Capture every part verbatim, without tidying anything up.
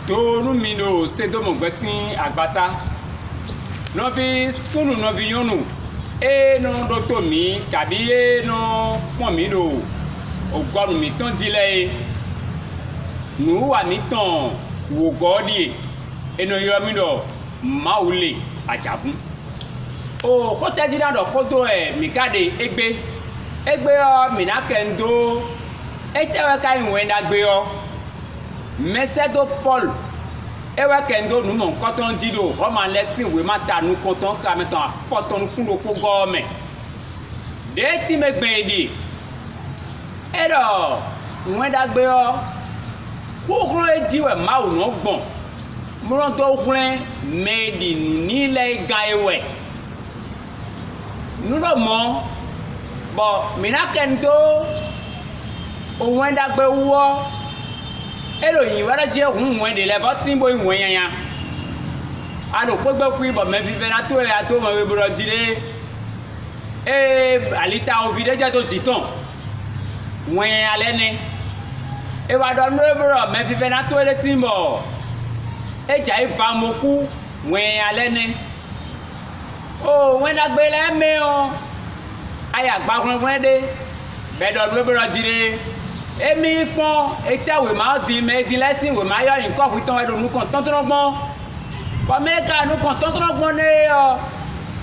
Do nú mi ɖo Sedómu gbɛ sín agbasá. Nɔví súnnu nɔví nyɔ́nu e nɔ ɖótó mǐ kabǐ e nɔ kpɔ́n mǐ ɖo gɔnu mǐtɔn jí lɛ́ɛ é, nǔwiwa mǐtɔn wǒgɔ́ ɔ́ ɖíe: è nɔ ylɔ́ mì ɖɔ Mawu le ajǎvún. O xó tɛ́ jí ná ɖɔ xó dó wɛ mǐ ka ɖe égbé? Égbé ɔ́, mǐ ná kɛ nu dó. Étɛ́ wɛ ka nyí Wɛn Ɖagbe ɔ́? Mɛsɛ́dó Pɔ́lu, é wɛ kɛ nu dó nǔ mɔ̌hunkɔtɔn jí ɖo Hlɔ̌ma lɛ́ɛ sín wěma ta nukɔntɔn xamɛ tɔn afɔtɔn nukún ɖokpó gɔ́ ɔ́ mɛ. Đěe tínmɛ gbɛn è ɖe. É ɖɔ Wɛn Ɖagbe ɔ́, xúxlɔ́ e jí wɛ Mawu nɔ gbɔn, bó nɔ́ dó hwlɛ́n mɛ e ɖi nǔ n'i lɛ́ɛ é gán é wɛ. Nǔ ɖo mɔ̌, bɔ mǐ ná kɛ nu dó Wɛn Ɖagbe wú ɔ́, é ɖo nyǐ wɛ ɖɔ jí é hǔn wɛn ɖě lɛ́ɛ vɔ́ tín bó nyí wɛn nyanya. A ɖo xwé gbe xwí bɔ mɛvívɛ́ná towe e a dó wɛn we bó ɖɔ jí ɖé, ée ali tawunví ɖé jɛ dó jǐ tɔn, wɛn nyanya lɛ́ɛ nɛ́. È wǎ ɖɔ nú é bó ɖɔ mɛvívɛ́ná towe ɖé tíin bɔ é jɛ ayǐ va mo kú, wɛn nyanya lɛ́ɛ nɛ́. Oo, Wɛn Ɖagbe lɛ́ɛ mɛ ɔ́, a yi agbahwlɛ́nhwlɛ́n ɖé, bɔ è ɖɔ nú é bó ɖɔ jí ɖé. Émí yi kpɔ́n, è tɛ́ wěma ɔ́ din mɛ e din lɛ́ɛ sín wěma ylɔ́ nyǐkɔ hwi tɔn wɛ ɖo nukɔn tɔ́ntɔ́nnɔ gbɔn, bɔ mɛ e ka ɖo nukɔn tɔ́ntɔ́nnɔ gbɔn nɛ́ é ɔ́,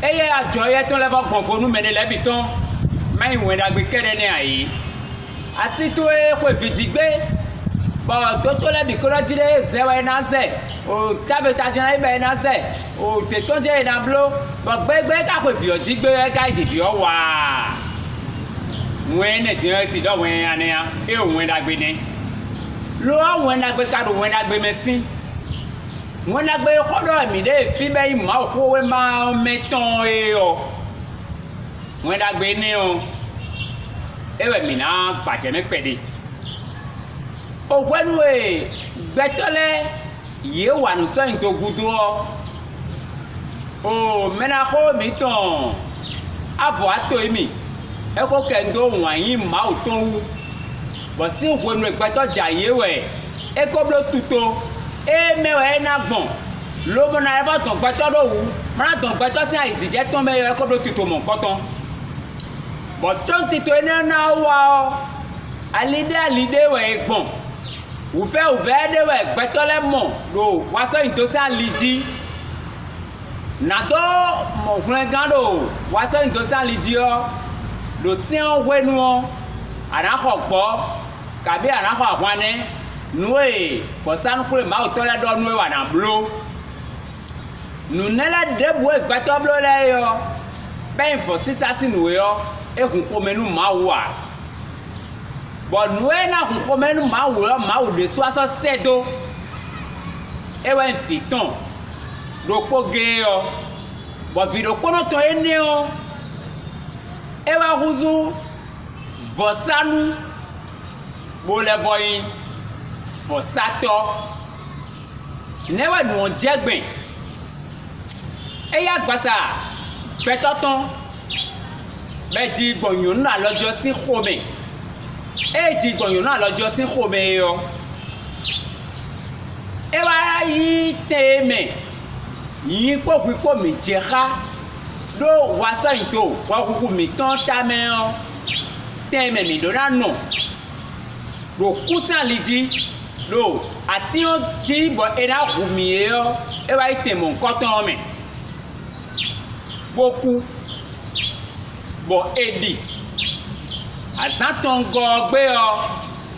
éyɛ́ ajɔ éyɛ́ tɔn lɛ́ɛ vɔ́ gbɔn vo nú mɛɖé lɛ́ɛ bǐ tɔn. Má nyí Wɛn Ɖagbe kɛ́ɖɛ́ nɛ́ ǎ é. Asi towe xwe vǐ jí gbé, bɔ dótó lɛ́ɛ bǐ ko ɖɔ jí ɖé zɛ wɛ é ná zɛ, o cáve tajɔn ná yi bɔ é ná zɛ, o dě tɔn jɛ́n é ná bló, bɔ gbɛgbɛ é ka xwe vǐ ɔ́ jí gbé ɔ́, é ka yi ji vǐ ɔ́ waa. Wɛn énɛ́ din ɔ́, é sì ɖɔ wɛn nyanya nɛ́ ǎ, é ɖo Wɛn Ɖagbe nɛ́. Lo ɔ́, Wɛn Ɖagbe ka ɖo Wɛn Ɖagbe mɛ sín. Wɛn Ɖagbe e xó ɖɔ wɛ mǐ ɖe fí bɔ é nyí Mawuxówéma ɔ́ mɛ tɔn é ɔ́, Wɛn Ɖagbe énɛ́ ɔ́, é wɛ mǐ ná gbajɛ mɛ kpɛɖé. O hwenu e gbɛtɔ́ lɛ́ɛ yě wa nǔ sɔ́ nyi do gúdo ɔ́, o mɛɖaxó mǐtɔn Avɔ Ato e mi, é ko kɛ nu dó wǎn yíyí Mawu tɔn wú, bɔ sín hwenu e gbɛtɔ́ jɛ ayǐ é wɛ é ko bló tuto, ée mɛ wɛ é ná gbɔn, lobo ná lɛ́ vɔ́ dɔn gbɛtɔ́ ɖó wǔ, bó ná dɔn gbɛtɔ́ sín ayǐjijɛ tɔn mɛ é ɔ́, é ko bló tuto mɔ̌hunkɔtɔn. Bɔ cóntíto énɛ́ ɔ́ ná wá ɔ́, ali ɖé ali ɖé wɛ è gbɔn; wǔvɛ́ wǔvɛ́ ɖé wɛ gbɛtɔ́ lɛ́ɛ mɔ ɖo wasɔ́nyido sín ali jí. Nǎ dó mɔ hwlɛngán ɖo wasɔ́nyido sín ali jí ɔ́, ɖo sɛ́n ɔ́ hwenu ɔ́, a nǎ xɔ gbɔ̌, kabí a nǎ xɔ ahwan nɛ́, nǔ e vɔ̌sánú-xwlémawutɔ́ lɛ́ɛ ɖɔ nú we wɛ a nǎ bló. Nǔ nɛ́ lɛ́ɛ ɖěbǔ e gbɛtɔ́ bló lɛ́ɛ é ɔ́, bɛ́ nyí vɔ̌sísá sín nǔ é ɔ́, é hun xomɛ nú Mawu ǎ. Bɔ nǔ e ná hun xomɛ nú Mawu ɔ́, Mawu ɖésú wá sɔ́ sɛ́ dó. É wɛ nyí vǐ tɔn ɖokpó géé ɔ́, bɔ vǐ ɖokpónɔ tɔn énɛ́ ɔ́, é wá húzú vɔ̌sánú, bó lɛ́ vɔ nyí vɔ̌sátɔ́. Nɛ̌ wɛ nǔ ɔ́ jɛ gbɛn? É yí agbaza gbɛtɔ́ tɔn, bɔ è ji gbɔn nyɔ̌nu alɔjɔ sín xomɛ. Ée è ji gbɔn nyɔ̌nu alɔjɔ sín xomɛ é ɔ́, é wá yí tɛn e mɛ nyi kpó hwi kpó mǐ jɛ xá ɖó wasɔ́nyido hwɛhuhu mǐtɔn tamɛ ɔ́, tɛn e mɛ mǐ ɖó ná nɔ ɖo kú sín ali jí, ɖo atín ɔ́ jí bɔ è nǎ hu mǐ é ɔ́, é wá yi tɛn mɔ̌hunkɔtɔn ɔ́ mɛ, bó kú, bɔ è ɖi. Azǎn atɔngɔ́ ɔ́ gbe ɔ́,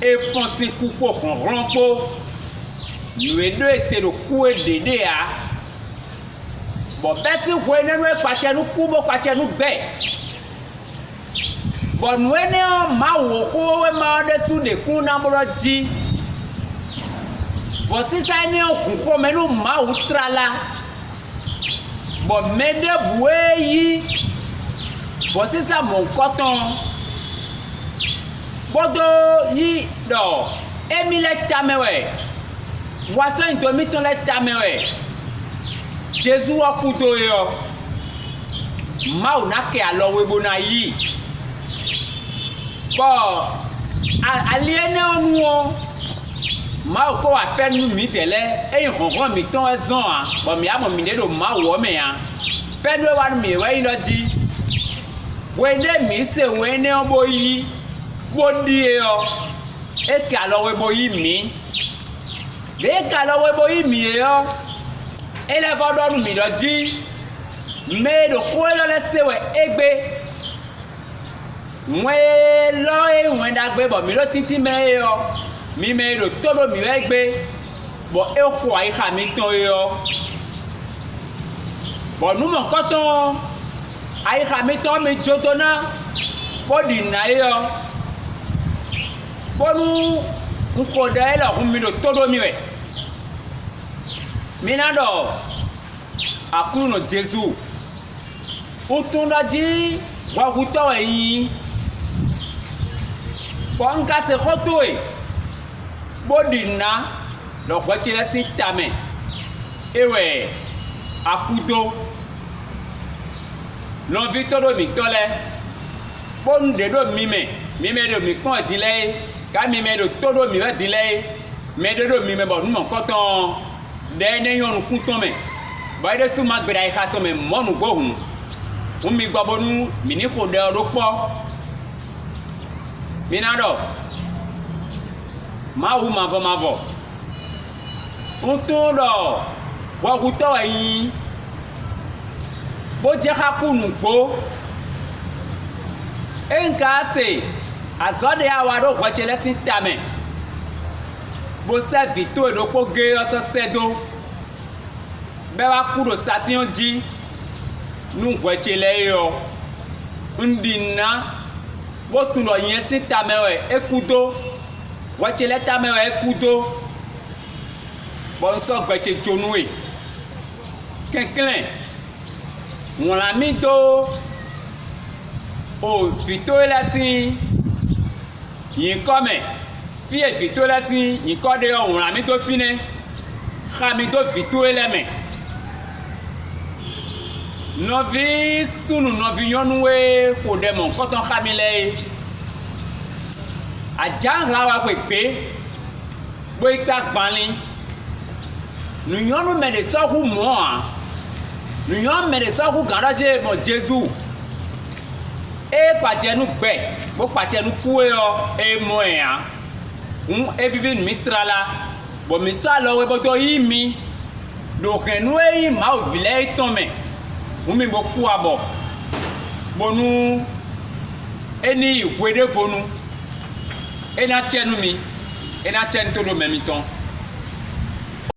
è fɔ́n sín kú kpó hlɔ̌nhlɔ́n kpó; nǔ e ɖó e te ɖo kú é ɖě ɖe ǎ, bɔ bɛ́ sín hwenɛ́nu e kpacɛ nú kú bó kpacɛ nú gbɛ. Bɔ nǔ énɛ́ ɔ́, Mawu xówéma ɔ́ ɖésú ɖe kúnnu ná bó ɖɔ jí: Vɔ̌sísá énɛ́ ɔ́ hun xomɛ nú Mawu tlala, bɔ mɛ ɖěbǔ e yí vɔ̌sísá mɔ̌hunkɔtɔn ɔ́, bó dó yí ɖɔ émí lɛ́ɛ tamɛ wɛ, wasɔ́nyido mitɔn lɛ́ɛ tamɛ wɛ Jezu ɔ́ kú dó é ɔ́, Mawu ná kɛ alɔ we bó ná yí i. Bɔ a- ali énɛ́ ɔ́ nu ɔ́, Mawu ko wa fɛ́nú nú mǐdɛɛ lɛ́ɛ, é nyí hlɔ̌nhlɔ́n mǐtɔn wɛ zɔ́n ǎ, bɔ mǐ wá mɔ mǐɖée ɖo Mawu ɔ́ mɛ ǎ. Fɛ́nú e wa nú mǐ é wɛ nyí ɖɔ jí: hweɖée mǐ se wɛn énɛ́ ɔ́ bó yí, bó ɖíe ɔ́, é kɛ alɔ we bó yí mǐ. Ɖěe kɛ alɔ we bó yí mǐ é ɔ́, é lɛ́ vɔ́ ɖɔ nú mǐ ɖɔ jí: mɛ e ɖo xó élɔ́ lɛ́ɛ se wɛ égbé, wɛn élɔ́ e nyí Wɛn Ɖagbe bɔ mǐ ɖo tíntín mɛ é ɔ́, mi mɛ e ɖo tó ɖó mǐ wɛ égbé, bɔ é xo ayixa mitɔn é ɔ́, bɔ nǔ mɔ̌hunkɔtɔn ɔ́, ayixa mitɔn ɔ́ mi jó dó ná, bó ɖi nǔ ná é ɔ́, bónú un xo ɖɛ élɔ́ hun mi ɖo tó ɖó mì wɛ. Mi ná ɖɔ Aklúnɔ Jezu, un tunwun ɖɔ jí hwɛhutɔ́ wɛ un nyí, bɔ un ka se xó towe, bó ɖi nǔ ná ɖɔ hwɛ ce lɛ́ɛ sín ta mɛ é wɛ a kú dó. Nɔví tóɖó mǐtɔn lɛ́ɛ, bónú ɖě ɖo mi mɛ, mi mɛ e ɖo mǐ kpɔ́n wɛ din lɛ́ɛ é, ká mi mɛ e ɖo tó ɖó mǐ wɛ din lɛ́ɛ é, mɛ ɖé ɖo mi mɛ bɔ nǔ mɔ̌hunkɔtɔn ɔ́, ɖɛ énɛ́ nyɔ́ nukún tɔn mɛ, bɔ é ɖésú ma gbe ɖo ayixa tɔn mɛ mɔ̌ nǔgbó hǔn. Hǔn mi gbɔ bónú mǐ ní xo ɖɛ ɔ́ ɖó kpɔ́. Mi ná ɖɔ: Mawu mavɔ mavɔ, un tunwun ɖɔ hwɛhutɔ́ wɛ un nyí, bó jɛ xá kú nǔgbó. Ényí ka se azɔ̌ ɖé a wa ɖó hwɛ ce lɛ́ɛ sín ta mɛ, bó sɛ́ vǐ towe ɖokpó géé ɔ́ sɔ́ sɛ́ dó, bɔ é wá kú ɖo satín ɔ́ jí nú hwɛ ce lɛ́ɛ é ɔ́, un ɖi nǔ ná, bó tunwun ɖɔ nyɛ sín ta mɛ wɛ é kú dó; hwɛ ce lɛ́ɛ ta mɛ wɛ é kú dó, bɔ un sɔ́ gbɛ ce jó nú we. Kɛnklɛ́n, wlǎn mì dó o vǐ towe lɛ́ɛ sín nyǐkɔ mɛ; fí e vǐ towe lɛ́ɛ sín nyǐkɔ ɖe ɔ́, wlǎn mì dó fínɛ́, xa mì dó vǐ towe lɛ́ɛ mɛ. Nɔví súnnu nɔví nyɔ́nu e xo ɖɛ mɔ̌hunkɔtɔn xá mì lɛ́ɛ é, ajǎ hla wɛ xwe gbě, bó yi kpé agbanlín. Nǔ nyɔ́ nú mɛ ɖě sɔ́ hú mɔ̌ ǎ. Nǔ nyɔ́ nú mɛ ɖě sɔ́ hú gǎn ɖɔ jí è mɔ Jezu. Ée kpa acɛ nú gbɛ, bó kpa acɛ nú kú é ɔ́, é mɔ ɛ ǎ. Hǔn é víví nǔ mì tlala, bɔ mǐ sɔ́ alɔ we bó dó yí mi ɖo hɛ̌nnu e nyí Mawu ví lɛ́ɛ é tɔn mɛ. Hǔn mi bo kú abɔ, bónú é ní yi hweɖěvonu, é ná acɛ nú mi, é ná acɛ nú tóɖó mɛ mitɔn.